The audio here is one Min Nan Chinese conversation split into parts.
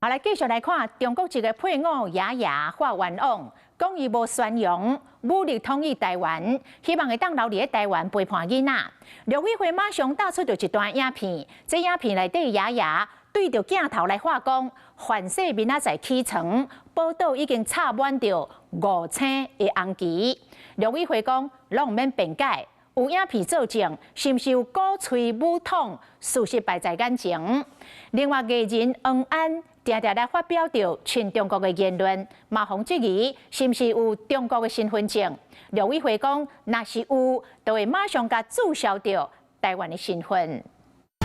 好，來繼續來看中國一个配偶爺爺發冤枉，講伊無宣揚武力統一台灣，希望會當留佇咧台灣陪伴囡仔。陸委會馬上打出著一段影片，這影片內底爺爺對著鏡頭來話講，凡勢明仔載起床，寶島已經插滿著五星的紅旗。陸委會講，攏毋免辯解，有影片作證，是毋是有鼓吹武統？事實擺在眼前。另外，藝人黃安定定來發表著親中國的言論，嘛予質疑是毋是有中國的身份證？陸委會講，若是有，就會馬上共註銷掉台灣的身份。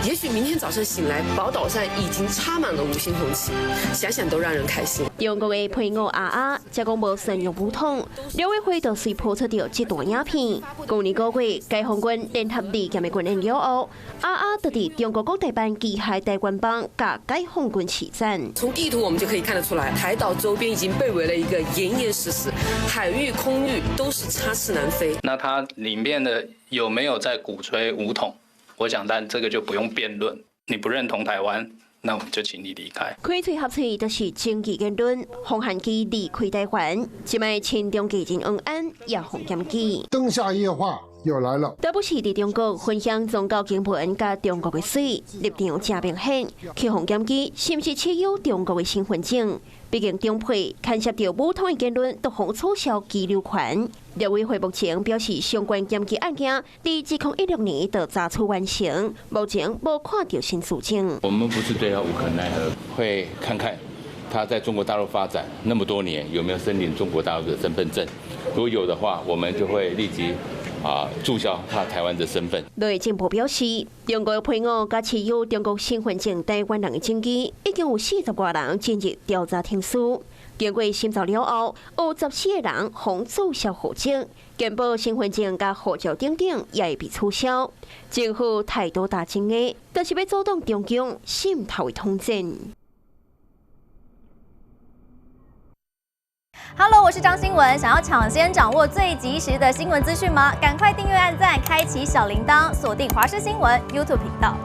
也許明天早上醒來，寶島上已經插滿了五星紅旗，想想都讓人開心。中國的配偶阿阿，才講無宣揚武統，陸委會就隨拋出著這段影片。舊年9月，解放軍聯合利劍的軍演了後，阿阿就佇中國國台辦旗下台灣幫共解放軍齊讚。從地圖我們就可以看得出來，台島周邊已經被圍了一個嚴嚴實實，海域、空域都是插翅難飛。那它裡面的有沒有在鼓吹武統？我想，但這個就不用辯論。你不認同台灣，那我們就請你離開。開喙合喙都是政治言論，予限期離開台灣。這擺親中藝人黃安也予檢舉。燈下夜話又來了。倒不是佇中國分享宗教經文佮中國的水，立場誠明顯，去予檢舉是毋是持有中國的身份證？畢竟中配牽涉著武統的言論，都予取消居留權。陸委會目前表示，相關檢舉案件佇2016年就查處完成，目前無看著新事情。我們不是對他無可奈何，會看看他在中國大陸發展那麼多年，有沒有申領中國大陸的身份證？如果有的話，我們就會立即註銷他台灣的身份。內政部表示，中國配偶佮持有中國身份證台灣人的證據，已經有40外人進入調查程序。經過審查了後，有14個人予註銷戶籍、健保身份證佮護照等等也會被取消。政府態度大真的，就是欲阻擋中共滲透的統戰。 Hello，我是張新聞。想要搶先掌握最及時的新聞資訊嗎？趕快訂閱、按讚、開啟小鈴鐺，鎖定華視新聞 YouTube 頻道。